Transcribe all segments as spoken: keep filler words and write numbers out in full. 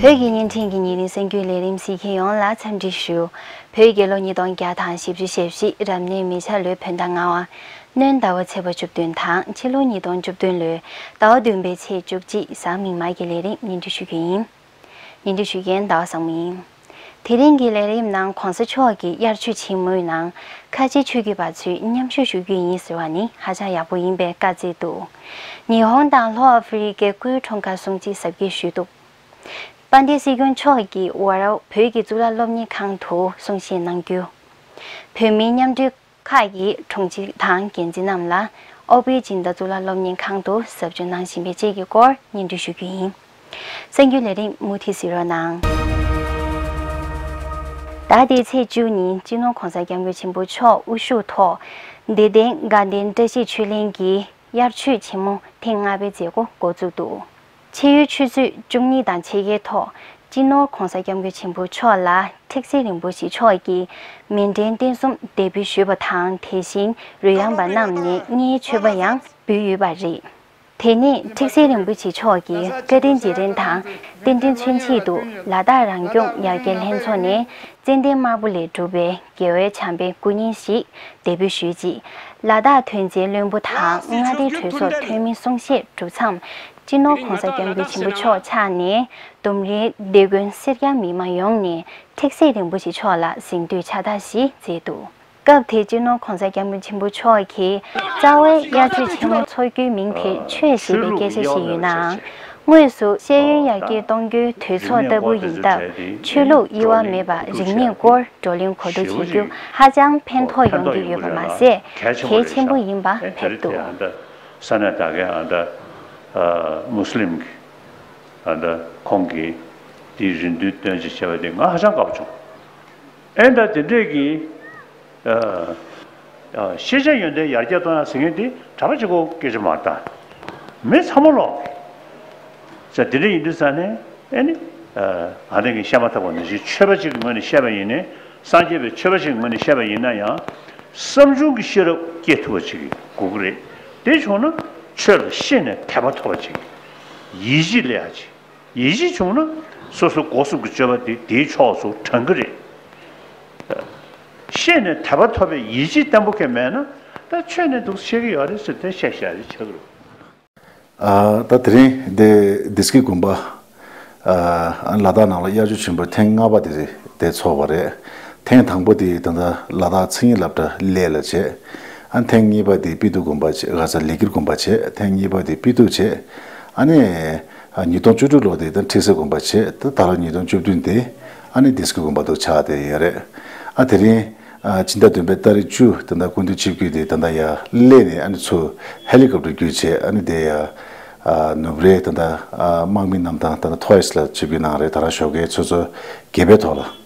བོད་ཀྱི་བརྙན་འཕྲིན་གྱི་ཉིན་རེའི་གསར་འགྱུར་ལས་རིམ་གཟིགས་མཁན་ཡོངས་ལ་འཚམས་འདྲི་ཞུ། བོད་རྒྱལ་ལོ་ཉིས་སྟོང་བརྒྱ་དང་བཞི་བཅུ་ཞེ་བཞི་རབ་གནས་མེ་བྱ་ལོའི་བོད་ཟླ་ལྔ་པ། སྣྲོན་ཟླ་བ་ཚེས་པ་བཅུ་བདུན་དང་ཕྱི་ལོ་ཉིས་སྟོང་བཅུ་བདུན་ལོའི་ཟླ་བ་བདུན་པའི་ཚེས་བཅུ་གཅིག་གཟའ་མིག་དམར་གྱི་ལས་རིམ་སྙན་སྒྲོན་ཞུ་རྒྱུ་ཡིན། སྙན་སྒྲོན་ཞུ་མཁན་ཟླ་བ་བཟང་མོ་ཡིན། དེ་རིང་གི་ལས་རིམ་ནང་གོང་ས་མཆོག་གིས་དབྱར་ཆོས་ཆེན་མོའི་ནང་ཁ་ཆེ་ཆོས་བརྒྱུད་པ་ཚོས་མཉམ་ཞུགས་ཞུ་རྒྱུ་ཡིན་ཟེར་བ་ནི་ཧ་ཅང་ཡག་པོ་ཡིན་པའི་བཀའ་བསྩལ་འདུག་ཉི་ཧོང་དང་ལྷོ་ཨ་ཧྥེ་རི་ཀའི་སྐུའི་འཁྲུངས་སྐར་སྲུང་བརྩི་གཟབ་རྒྱས་ཞུས་འདུག་དཔལ་ལྡན་སྲིད་སྐྱོང་མཆོག་གིས་ཝ་རའོ་བོད་ཀྱི་གཙུག་ལག་སློབ་གཉེར་ཁང་དུ་གསུང་བཤད་གནང་རྒྱུ། བོད་མིའི་མཉམ་འབྲེལ་ཁག་གི་དྲུང་ཆེ་དང་འགན་འཛིན་རྣམས་ལ་ཨོ་པེ་སྦྱིན་བདག་གཙུག་ལག་སློབ་གཉེར་ཁང་དུ་ཟབ་སྦྱོང་གནང་བཞིན་པའི་བཅས་ཀྱི་སྐོར་སྙན་སྒྲོན་ཞུ་རྒྱུ་ཡིན། གསར་འགྱུར་ལས་རིམ་མུ་མཐུད་གཟིགས་རོགས་གནང་། ཟླ་འདིའི་ཚེས་བཅུ་ཉིན་སྤྱི་ནོར་༸གོང་ས་༸སྐྱབས་མགོན་ཆེན་པོ་མཆོག་དབུ་བཞུགས་ཐོག་བདེ་ལྡན་དགའ་ལྡན་བཀྲ་ཤིས་ཆོས་གླིང་གི་དབྱར་ཆོས་ཆེན་མོ་ཐེངས་ལྔ་པའི་མཛད་སྒོ་འགོ་བཙུགས་འདུག་ཕྱེད་ཡོལ་ཆུ་ཚོད་བཅུ་གཉིས་དང་ཕྱེད་ཀའི་ཐོག་སྤྱི་ནོར་༸གོང་ས་༸སྐྱབས་མགོན་ཆེན་པོ་མཆོག་ལ་ཁྲིག་སེ་རིན་པོ་ཆེ་མཆོག་གིས་མཎྜལ་རྟེན་གསུམ་འདེགས་འབུལ་ཞུས་པ་དང་། དེ་བཞིན་རོལ་དབྱངས་པ་རྣམས་ནས་མངའི་མཆོད་པ་ཡང་འབུལ་ཡོད་པ་རེད། དེ་ནས་ཁྲིག་སེ་རིན་པོ་ཆེ་མཆོག་གིས་བཀའ་དྲིན་རྗེས་དྲན་དང་རྟེན་འབྲེལ་མཚོན་ཆེད་དུ་ལ་དྭགས་རང་སྐྱོང་ཡར་རྒྱས་ལྷན་ཚོགས་ནས་ཙན་དན་དམར་པོ་ལས་གྲུབ་པའི་རྒྱལ་བའི་བྱམས་པའི་སྐུ་བརྙན་ཞིག་འདེགས་འབུལ་ཞུས་རྗེས། ལ་དྭགས་ཐོན་རྫས་བློན་པོ་དང་མངའ་སྡེའི་གྲོས་ཚོགས་འཐུས་མི་གསུང་བཤད་གྲུབ་མཚམས། སྤྱི་ནོར་༸གོང་ས་༸སྐྱབས་མགོན་ཆེན་པོ་མཆོག་ཕྱག་ནས་ལྡུམ་རའི་སྡེ་དགོན་སེར་སྐྱ་མི་མང་ཡོངས་ནས་ཁྲིག་སེ་རིན་པོ་ཆེ་མཆོག་ལ་གཟེངས་བསྟོད་ཕྱག་རྟགས་ཤིག་མཛད་འདུག་སྐབས་དེར་སྤྱི་ནོར་༸གོང་ས་༸སྐྱབས་མགོན་ཆེན་པོ་མཆོག་གིས་རྩ་བའི་དབྱར་ཆོས་ཆེན་མོ་འཚོགས་རྒྱུའི་མིང་དེར་ཆོས་ཞེས་པའི་སྐད་ཆ་ཞིག་ཡོད་ནའང་། དངོས་སུ་ཤེས་ཡོན་ཡར་རྒྱས་གཏོང་རྒྱུའི་དུས་ཚོད་ལྟ་བུ་ཡིན་སྟབས། ཆོས་ལུགས་དབྱེ་བ་མེད་པར་རིག་གནས་སྐོར་བགྲོ་གླེང་གོ་བསྡུར་བྱེད་རྒྱུ་ཧ་ཅང་ཕན་ཐོགས་ཡོང་གི་ཡོད་པ་མ་ཟད། གལ་ཆེན་པོ་ཡིན་པ་ཕེབས་འདུག་ས་གནས་ད་གའི་ཨ་འདྲ་མུ་སི་ལིམ་གྱི་ཨ་འདྲ་ཁོང་གིས་དེའི་རེ་འདུན་བཏོན་ཅིག་བྱས་པ་དེ་ང་ཧ་ཅང་དགའ་པོ་བྱུང་། ཨེ་འདྲ་དེ་འདྲས་ཀྱི་ཤེས་བྱ་ཡོན་ཏན་ཡར་རྒྱས་གཏོང་ཡ་ཟེར་མཁན་དེ་གྲྭ་པ་གཅིག་པོ་སྐད་ཆ་མ་རེད་ད། མི་ཚང་མ་ལོག་ཟེར་དེ་འདྲ་ཡིན་དུས་ཙང་ནས་ཨེ་ནི། ཨ་ནི་ངས་བཤད་མ་ཐག་པ་ནང་བཞིན་ཆོས་པ་གཅིག་གི་ངོས་ནས་བཤད་པ་ཡིན་ནའི། སངས་རྒྱས་པའི་ཆོས་པ་གཅིག་གི་ངོས་ནས་བཤད་པ་ཡིན་ན་ཡང་། བསམ་བྱུང་གི་ཤེས་རབ་སྐྱེ་ཐུབ་པ་ཅིག་དགོས་ཀྱི་རེད། དེ་བྱུང་ན་ཆོས་ལ་ཤེས་ནས་དད་པ་ཐོབ་པ་ཅིག་ཡིད་ཆེས་སླེབས་ཡ་ཅིག་ཡིད་ཆེས་བྱུང་ན་སོ་སོ་སྒོ་གསུམ་གྱི་སྤྱོད་པ་དེ་དེའི་ཕྱོགས་སུ་དྲང་གི་རེད། ཤེས་ནས་དད་པ་ཐོབ་པའི་ཡིད་ཆེས་བརྟན་པོ་གང་མེད་ན་ད་ཆོས་ནི་འདུག་ཤེས་ཀྱི་ཡོད་རེད་ཟེར་དེ་བཤད་བཤད་རེད་ཆགས་ཀྱི་རེད། ཨ་ད་དེ་རིང་འདི་བདེ་སྐྱིད་དགོན་པ་ཨ་ལ་དྭགས་ནང་ལ་དབྱར་ཆོས་ཆེན་པོ་ཐེངས་ལྔ་པ་དེ་རེད་དེ་ཚོགས་པ་རེད། ཐེངས་དང་པོ་དེ་ད་ལྟ་ལ་དྭགས་མཚན་ཉིད་སློབ་གྲྭ་གླེ་ལ་བྱས། ཨ་ཐེངས་གཉིས་པ་དེ་སྤི་ཏུ་དགོན་པ་བྱས་ག་ས་ལི་ཀིར་དགོན་པ་བྱས་ཐེངས་གཉིས་པ་དེ་སྤི་ཏུ་བྱས། ཨ་ནི། ཉིས་སྟོང་བཅུ་དྲུག་ལོ་དེ་ད་ཁྲིག་སེ་དགོན་པ་བྱས་ད་ད་ལོ་ཉིས་སྟོང་བཅུ་བདུན་དེ་ཨ་ནི་བདེ་སྐྱིད་དགོན་པ་དུ་ཆགས་བསྡད་ཡོད་རེད། ཨ་དེ་རིང་ཕྱི་ཟླ་བདུན་པའི་ཏ་རིག་བཅུ་ད་ལྟ་སྐུ་མདུན་ཆིབས་བསྒྱུར་དེ་ད་ལྟ་ཡར་གླེ་ནས་ཨ་ནི་ཚུར་ཧེ་ལི་ཀོབ་ཊར་བརྒྱུད་བྱས་ཨ་ནི་དེ་ཡར་ནུབ་རའི་ད་ལྟ་དམག་མི་རྣམས་དང་ད་ལྟ་ཐོ་ཨིས་ལ་ཆིབས་བསྒྱུར་གནང་རེད། ད་རང་ཞོགས་ཀའི་ཆུ་ཚོད་བརྒྱད་པའི་ཐོག་ལ།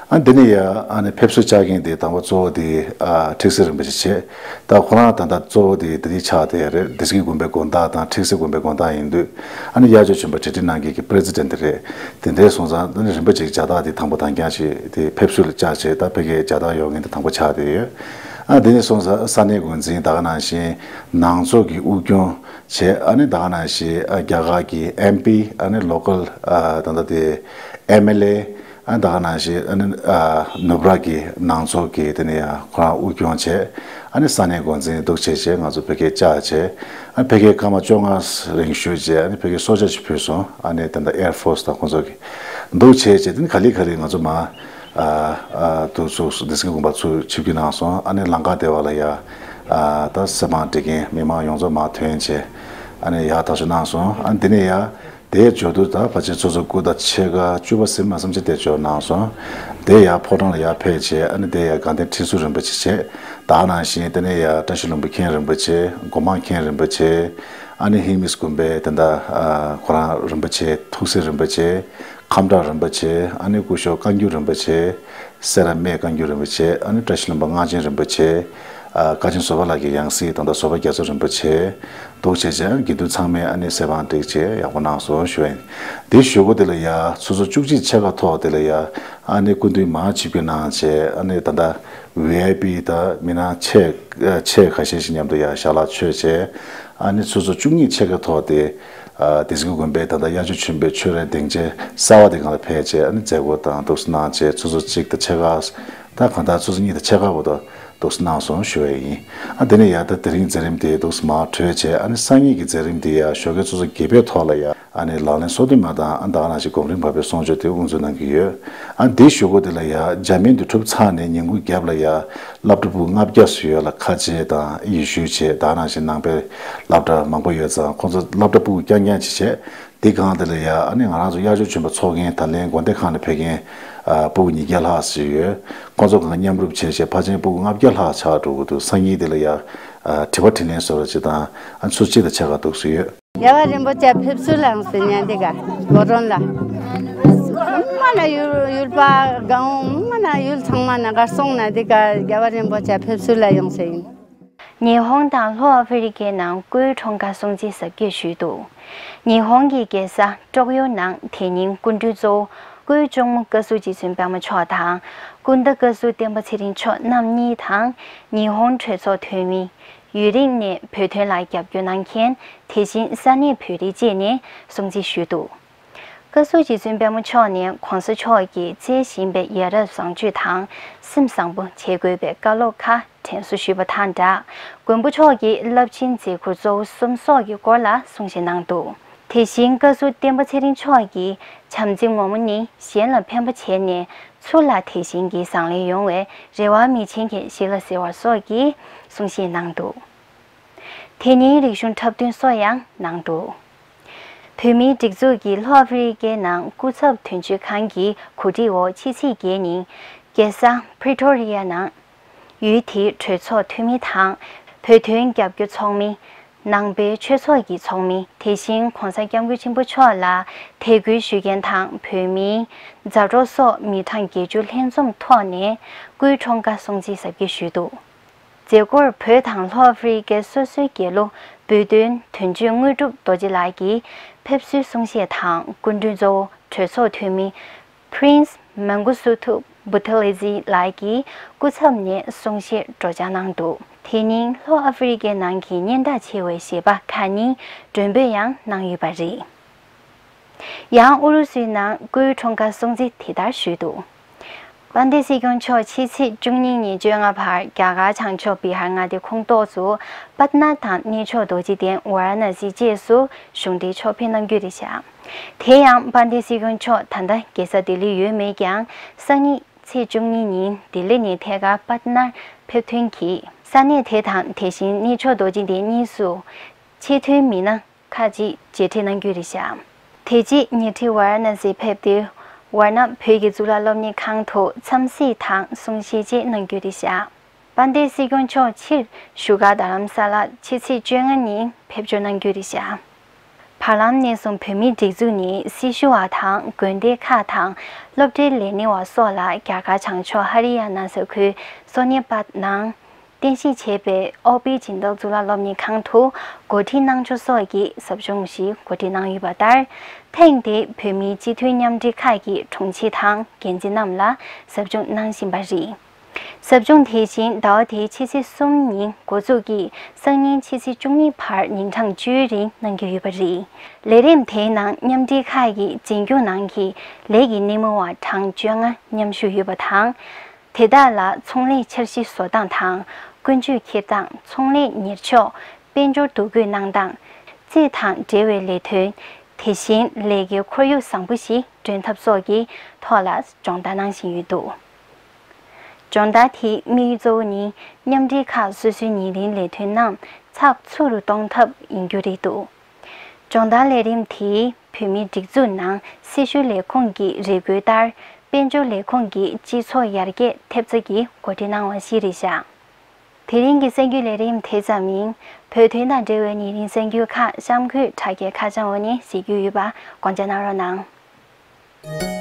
ཨ་འདི་ནས་ཡ་ཨ་ནི་ཕེབས་བསུ་བཅར་མཁན་དེ་དང་པོ་གཙོ་བོ་དེ་ཨ་ཁྲིག་སེ་རིན་པོ་ཆེ་བྱས། ད་ཁོ་རང་ད་ལྟ་གཙོ་བོ་དེ་དེ་རིང་ཆགས་བསྡད་ཡོད་རེད། བདེ་སྐྱིད་དགོན་པའི་དགོན་བདག་དང་ཁྲིག་སེ་དགོན་པའི་དགོན་བདག་ཡིན་དུས་ཨ་ནི་དབྱར་ཆོས་ཆེན་པོ་གྲ་སྒྲིག་གནང་མཁན་གྱི་པི་རེ་སི་ཌེན་ཊི་རེད། དེ་འདྲས་སོང་ཙང་ཨ་ནི་རིན་པོ་ཆེ་གི་མཇལ་དར་དེ་དང་པོ་དང་རྐྱང་ཞིག་དེ་ཕེབས་བསུ་ལ་བཅར་བྱས་ད་ཕ་གིའི་མཇལ་དར་ཡོད་མཁན་དེ་དང་པོ་ཆགས་བསྡད་ཡོད། ཨ་དེ་ནས་སོང་ཙང་ས་གནས་འགོ་འཛིན་ད་ག་ནང་བཞིན་ནང་ཚོགས་ཀྱི་དབུ་སྐྱོང་བྱས་ཨ་ནི་ད་ག་ནང་བཞིན་ཨ་རྒྱ་གར་གྱི་ཨེམ་པི་ཨ་ནི་ལོ་ཀལ་ཨ་ད་ལྟ་དེ་ཨེམ་ཨེལ་ཨེ། ཨ་ད་ག་ནང་བཞིན་ཨ་ནི་ཨ་ནུབ་ར་གི་ནང་ཚོགས་ཀྱི་དེ་ནས་ཡང་ཁོ་རང་དབུ་སྐྱོང་བྱས། ཨ་ནི་ས་གནས་འགོ་འཛིན་འདུག་བྱས་བྱས་ང་ཚོ་ཕ་གིར་བཅར་བྱས། ཨ་ཕ་གིར་སྐར་མ་བཅོ་ལྔ་རིང་བཞུགས་བྱས་ཨ་ནི་ཕ་གིར་གསོལ་ཇ་ཅིག་ཕུལ་སོང་། ཨ་ནི་དེ་འདྲ་ཨེར་ཕོར་སི་དང་ཁོང་ཚོ་གི་འདུག་བྱས་བྱས་དེ་ནི་ག་ལེ་ག་ལེ་ང་ཚོ་མར་ཨ་ཨ་དུ་ཚོ་བདེ་སྐྱིད་དགོན་པ་ཚུར་ཆིབས་བསྒྱུར་གནང་སོང་། ཨ་ནི་ལམ་ཁ་དེ་བ་ལ་ཡ་ཨ་ད་གསེར་དབང་སྒྲིག་མཁན་མི་མང་ཡོངས་རྫོགས་མར་ཐོན་བྱས་ཨ་ནི་ཡར་ཐག་གཅོད་གནང་སོང་། ཨ་ནི་དེ་ནས་ཡ། དེའི་འབྱོར་དུས་ད་ཕལ་ཆེར་ཆུ་ཚོད་དགུ་དང་ཕྱེད་ཀ་བཅུ་པ་ཟིན་མ་ཟིན་ཅིག་དེ་འབྱོར་གནང་སོང་། དེ་ཡང་ཕོ་བྲང་ལ་ཡར་ཕེབས་བྱས་ཨ་ནི་དེ་ཡང་དགའ་ལྡན་ཁྲི་ཟུར་རིན་པོ་ཆེ་བྱས། ད་ག་ནང་བཞིན་དེ་ནས་ཡང་བཀྲ་ཤིས་ལྷུན་པོ་མཁན་རིན་པོ་ཆེ་སྒོ་མང་མཁན་རིན་པོ་ཆེ། ཨ་ནི་ཧེ་མིས་དགོན་པའི་དེ་འདྲ་ཁོ་རང་རིན་པོ་ཆེ་ཐུགས་སྲས་རིན་པོ་ཆེ། ཁམས་བྲག་རིན་པོ་ཆེ་ཨ་ནི་སྐུ་ཞབས་བཀའ་འགྱུར་རིན་པོ་ཆེ། སེ་ར་སྨད་བཀའ་འགྱུར་རིན་པོ་ཆེ་ཨ་ནི་བཀྲ་ཤིས་ལྷུན་པོ་སྔགས་ཆེན་རིན་པོ་ཆེ། ཨ་བཀའ་ཆེན་བཟོད་པ་ལྷ་གི་ཡང་སྲིད་དང་ད་བཟོད་པ་རྒྱ་མཚོ་རིན་པོ་ཆེ། འདུག་བྱས་བྱས་དགེ་འདུན་ཚང་མས་ཨ་ནི་གསེར་དབང་སྒྲིག་བྱས་ཡག་པོ་གནང་སོང་ཞུ་ཡིན། དེ་ཞུ་སྒོ་དེ་ལ་ཡ་ཆུ་ཚོད་བཅུ་གཅིག་ཕྱེད་ཀ་ཐོག་དེ་ལ་ཡ་ཨ་ནི་སྐུ་མདུན་མར་ཆིབས་བསྒྱུར་གནང་བྱས་ཨ་ནི་ད་ལྟ་ཝི་ཨའི་པི་ད་མི་སྣ་ཆེ་ཆེ་ཁ་ཤས་ཤིག་མཉམ་དུ་ཡ་ཞལ་ལག་མཆོད་བྱས། ཨ་ནི་ཆུ་ཚོད་བཅུ་གཉིས་ཕྱེད་ཀ་ཐོག་དེ། ཨ་སྡེ་སྲིད་སྐུ་དགོན་པའི་ད་ལྟ་དབྱར་ཆོས་ཆེན་པོའི་ཆོས་རའི་སྡིངས་ཆའི་གསར་བ་དེ་སྒང་ལ་ཕེབས་བྱས། ཨ་ནི་མཛད་སྒོ་དང་འདུག་སེ་གནང་བྱས། ཆུ་ཚོད་གཅིག་དང་ཕྱེད་ཀ། ད་གང་ལྟར་ཆུ་ཚོད་གཉིས་དང་ཕྱེད་ཀ་བར་དུ་འདུག་སེ་གནང་སོང་ཞུ་བ་ཡིན། ཨ་དེ་ནས་ཡར་ད་དེ་རིང་མཛད་རིམ་དེ་འདུག་སེ་མར་གྲོལ་བྱས། ཨ་ནི་སང་ཉིན་གྱི་མཛད་རིམ་དེ་ཡར་ཞོགས་ཀའི་ཆུ་ཚོད་བརྒྱད་པའི་ཐོག་ལ་ཡར་ཨ་ནི་ལག་ལེན་སོ་བདུན་མ་དང་། ཨ་ད་ག་ནང་བཞིན་སྒོམ་རིམ་བར་པའི་གསུང་ཆོས་དེ་དབུ་འཛུགས་གནང་གི་ཡོད། ཨ་དེའི་གཞུག་གུ་དེ་ལ་ཡར་འཇར་མན་དུ་གྲུབ་ཚར་ནས་ཉིན་གུང་རྒྱབ་ལ་ཡར་སློབ་གྲྭ་ཕྲུ་གུ་ལྔ་བརྒྱ་ཙམ་ཡོད་ལ་ཁ་ཆེ་དང་ཡེ་ཤུ་བྱས། ད་ག་ནང་བཞིན་ནང་པའི་སློབ་གྲྭ་མང་པོ་ཡོད་ཙང་ཁོང་ཚོ་སློབ་གྲྭ་ཕྲུ་གུ་རྐྱང་རྐྱང་ཅིག་བྱས། དེ་སྒང་དེ་ལ་ཡ་ཨ་ནི་ང་རང་ཚོ་དབྱར་ཆོས་ཆེན་པོ་ཚོགས་མཁན་ད་ལན་དགོན་སྡེ་ཁག་ནས་ཕེབས་མཁན་ཨ་ཕྲུ་གུ་ཉིས་བརྒྱ་ལྷག་ཙམ་ཡོད། ཁོང་ཚོ་གང་མཉམ་རུབ་བྱས་བྱས་ཕལ་ཆེར་ཕྲུ་གུ་ལྔ་བརྒྱ་ལྷག་ཆགས་འགྲོ་གི་འདུག་སང་ཉིན་དེ་ལ་ཡ་ཨ་དྲི་བ་དྲིས་ལན་བཟོ་འདྲ་ཅིག་དང་། ཨ་ཆུ་ཚོད་གཅིག་དང་ཕྱེད་ཀ་འདུག་སེ་ཡོད། རྒྱལ་བ་རིན་པོ་ཆེ་ཕེབས་བསུ་ལ་ཡོང་ཟེར་ཉན་འདི་ག་གོ་རོན་ལ། མ་ན་ཡུལ་ཡུལ་པ་གང་མ་ན་ཡུལ་ཚང་མ་ན་གར་སོང་ན་འདི་ག་རྒྱལ་བ་རིན་པོ་ཆེ་ཕེབས་བསུ་ལ་ཡོང་ཟེར་ཡིན། ཉི་ཧོང་དང་ལྷོ་ཨ་ཧྥེ་རི་ཁའི་ནང་སྐུའི་འཁྲུངས་སྐར་སྲུང་བརྩི་གཟབ་རྒྱས་ཞུས་འདུག་ཉི་ཧོང་གི་རྒྱལ་ས་ཀྲོག་ཡོ་ནང་དེ་ཉིན་སྐུ་མགྲོན་གཙོ་བོ་སྐུའི་གཅུང་མོ་བཀའ་ཟུར་རྗེ་བཙུན་པད་མ་མཆོག་དང་། སྐུ་ཟླ་བཀའ་ཟུར་བསྟན་པ་ཚེ་རིང་མཆོག་རྣམ་གཉིས་དང་། ཉི་ཧོང་གྲོས་ཚོགས་འཐུས་མི། ཡུན་རིང་ནས་བོད་དོན་ལ་རྒྱབ་སྐྱོར་གནང་མཁན། དེ་བཞིན་ས་གནས་བོད་རིགས་བཅས་ནས་སྲུང་བརྩི་ཞུས་འདུག་བཀའ་ཟུར་རྗེ་བཙུན་པད་མ་མཆོག་ནས་གོང་ས་མཆོག་གིས་བསྩལ་བཞིན་པའི་ཡ་རབས་བཟང་སྤྱོད་དང་སེམས་བཟང་པོ་བྱེད་དགོས་པའི་བཀའ་སློབ་ཁག་དྲན་གསོ་ཞུས་པ་དང་སྦྲགས། མགོན་པོ་མཆོག་གི་རླབས་ཆེན་མཛད་ཁུར་གཙོ་བོ་གསུམ་སོགས་ཀྱི་སྐོར་ལ་གསུང་བཤད་གནང་འདུག་དེ་བཞིན་བཀའ་ཟུར་བསྟན་པ་ཚེ་རིང་མཆོག་གིས་བྱམས་བརྩེ་ངོ་མ་ནི་གཞན་ལ་ཕན་པ་བྱས་ནས་ཚུར་ལ་དེ་བཞིན་གྱི་བཟང་ལན་ཡོང་བའི་རེ་བ་མི་བྱེད་མཁན་ཞིག་ལ་ཟེར་བ་སོགས་ཀྱི་གསུང་བཤད་གནང་འདུག་དེ་ཉིན་རིག་གཞུང་འཁྲབ་སྟོན་སོགས་ཡང་གནང་འདུག་བོད་མིའི་སྒྲིག་འཛུགས་ཀྱིས་ལྷོ་ཨ་ཧྥེ་རི་ཀའི་ནང་སྐུ་ཚབ་དོན་གཅོད་ཁང་གི་གོ་སྒྲིག་འོག་ཕྱི་ཚེས་བརྒྱད་ཉིན་རྒྱལ་ས་པི་རི་ཊོ་རི་ཡ་ནང་ཡུལ་དེའི་གྲོས་ཚོགས་འཐུས་མི་དང་། བོད་དོན་རྒྱབ་སྐྱོར་ཚོགས་མི། ནང་པའི་ཆོས་ཚོགས་ཀྱི་ཚོགས་མི། དེ་བཞིན་གོང་ས་སྐྱབས་མགོན་ཆེན་པོ་མཆོག་ལ་དད་གུས་ཞུ་མཁན་དང་བོད་མིའི་མཛའ་གྲོགས་སོགས་མི་གྲངས་བརྒྱད་ཅུ་ལྷན་འཛོམས་ཐོག་ནས་སྐུའི་འཁྲུངས་སྐར་སྲུང་བརྩི་གཟབ་རྒྱས་ཞུས་འདུག་མཛད་སྒོར་བོད་དང་ལྷོ་ཨ་ཧྥེ་རི་ཀའི་སོ་སོའི་རྒྱལ་གླུ་འབུལ་དོན་དོན་གཅོད་དངོས་གྲུབ་རྡོ་རྗེ་ལགས་ཀྱིས་ཕེབས་བསུའི་གསུང་བཤད་དང་། སྐུ་མགྲོན་གཙོ་བོ་གྲོས་ཚོགས་འཐུས་མི་Prince Mangosuthu Buthelezi ལགས་ཀྱིས་སྐུ་ཚབ་ནས་གསུང་བཤད་སྒྲོག་སྦྱང་གནང་འདུག་དེ་ཉིན་ལྷོ་ཨ་ཧྥེ་རི་ཀའི་ནང་གི་སྙན་གྲགས་ཆེ་བའི་གཞས་པ་གྷ་ནིས་མགྲོན་འབོད་ཡང་གནང་ཡོད་པ་རེད། ཡང་ཨུ་རུ་སུའི་ནང་སྐུའི་འཁྲུངས་སྐར་སྲུང་བརྩི་དེ་ལྟར་ཞུས་འདུག་དཔལ་ལྡན་སྲིད་སྐྱོང་མཆོག་ཕྱི་ཚེས་བཅུ་གཉིས་ཉིན་བཅོ་ལྔ་བར་རྒྱ་གར་བྱང་ཕྱོགས་བི་ཧར་མངའ་སྡེ་ཁོངས་གཏོགས་སུ་པཏྣ་དང་གནས་མཆོག་རྡོ་རྗེ་གདན་ཝཱ་ར་ཎ་སི་བཅས་སུ་གཞུང་འབྲེལ་ཕྱོགས་ཕེབས་གནང་རྒྱུ་རེད་བཞག་དེ་ཡང་དཔལ་ལྡན་སྲིད་སྐྱོང་མཆོག་ད་ལྟ་རྒྱལ་ས་ལྡི་ལི་ཡོད་མེད་ཀྱང་སང་ཉིན་ཚེས་བཅུ་གཉིས་ཉིན་ལྡི་ལི་ནས་ཐད་ཀར་པཏྣར་ཕེབས་ཐོན་གྱིས་ས་གནས་དེ་དང་དེ་བཞིན་གནས་མཆོག་རྡོ་རྗེ་གདན་གཉིས་སུ་ཆེས་མཐོའི་མི་སྣ་ཁག་ཅིག་མཇལ་འཕྲད་གནང་རྒྱུ་རེད་བཞག་དེ་རྗེས་ཉེ་འཁྲིས་ཝཱ་ར་ཎ་སི་ཕེབས་ཏེ་ཝཱ་ཎ་བོད་ཀྱི་གཙུག་ལག་སློབ་གཉེར་ཁང་དུ་འཚམས་གཟིགས་དང་གསུང་བཤད་བཅས་གནང་རྒྱུ་རེད་བཞག་དཔལ་ལྡན་སྲིད་སྐྱོང་མཆོག་ཕྱིར་བཞུགས་སྒར་རྡ་རམ་ས་ལར་ཕྱི་ཚེས་བཅོ་ལྔ་ཉིན་ཕེབས་འབྱོར་གནང་རྒྱུ་རེད་བཞག་བར་ལམ་ནས་བཟུང་བོད་མིའི་སྒྲིག་འཛུགས་ནས་སྲི་ཞུ་བ་དང་དགོན་སྡེ་ཁག་དང་སློབ་གྲྭའི་ལས་སྣེ་བ་སོགས་ལ་རྒྱ་གར་བྱང་ཕྱོགས་ཧ་རི་ཡ་ན་ས་ཁུལ་སོ་ནེ་པད་ནང་རྟེན་གཞི་བྱས་པའི་ཨོ་པི་སྦྱིན་བདག་གཙུག་ལག་སློབ་གཉེར་ཁང་དུ་གོ་སྒྲིག་གནང་ཕྱོགས་སོགས་ཀྱི་ཟབ་སྦྱོང་ཞིག་གོ་སྒྲིག་གནང་ཡོད་པ་ལྟར། ཐེངས་འདིའི་བོད་མིའི་སྤྱི་མཐུན་མཉམ་འབྲེལ་ཁག་གི་དྲུང་ཆེ་དང་འགན་འཛིན་རྣམས་ལ་ཟབ་སྦྱོང་གནང་བཞིན་པ་རེད། ཟབ་སྦྱོང་དེ་བཞིན་ཟླ་བ་འདིའི་ཕྱི་ཚེས་གསུམ་ཉིན་འགོ་འཛུགས་ཀྱིས་སང་ཉིན་ཕྱི་ཚེས་བཅུ་གཉིས་བར་ཉིན་གྲངས་བཅུའི་རིང་གནང་རྒྱུ་ཡོད་པ་རེད། ལས་རིམ་དེའི་ནང་མཉམ་འབྲེལ་ཁག་གིས་འཛིན་སྐྱོང་ནང་གི་ལས་ཀྱི་སྣེ་མོ་བ་གྲངས་བཅོ་ལྔ་མཉམ་ཞུགས་ཡོད་པ་དང་། དེ་དག་ལ་ཚོང་ལས་འཆར་གཞི་བཟོ་སྟངས་དང་། ཀུན་སྤྱོད་འཁྱེར་སྟངས། ཚོང་ལས་ཉེར་ཕྱོགས། དཔལ་འབྱོར་འདུ་འགོད་གནང་སྟངས། རྩིས་དང་འབྲེལ་བའི་ལས་དོན། དེ་བཞིན་ལས་ཀའི་ཁོར་ཡུག་བཟང་པོ་ཞིག་བསྐྲུན་ཐབས་སོགས་ཀྱི་ཐོག་ལ་སྦྱོང་བརྡར་གནང་བཞིན་ཡོད་འདུག་སྦྱོང་བརྡར་དེའི་དམིགས་ཡུལ་གཙོ་བོ་ནི་མཉམ་འབྲེལ་ཁག་སོ་སོའི་ཉིན་རེའི་ལས་དོན་རྣམས་ཚགས་ཚུད་དུ་གཏོང་ཐབས་ཡིན་རྒྱུ་རེད་འདུག་སྦྱོང་བརྡར་ལས་རིམ་དེས་བོད་མིའི་སྒྲིག་འཛུགས་ནང་སྲི་ཞུ་ལས་ཁུངས་ཀྱི་རེ་སྐུལ་ལྟར། དཔལ་འབྱོར་ལས་ཁུངས་ཀྱི་སྤྱི་ཚོགས་ཡར་རྒྱས་ཐེབས་རྩ་གིས་གོ་སྒྲིག་གནང་བ་ཞིག་རེད་བཞག་དེ་རིང་གི་གསར་འགྱུར་ལས་རིམ་དེ་ཙམ་ཡིན། བོད་དོན་དང་འབྲེལ་བའི་ཉིན་རེའི་གསར་འགྱུར་ཁག་གཤམ་འཁོད་དྲ་རྒྱའི་ཁ་བྱང་འོག་ནས་གཟིགས་རྒྱུ་ཡོད་པ་དགོངས་འཇགས་གནང་རོགས་གནང་།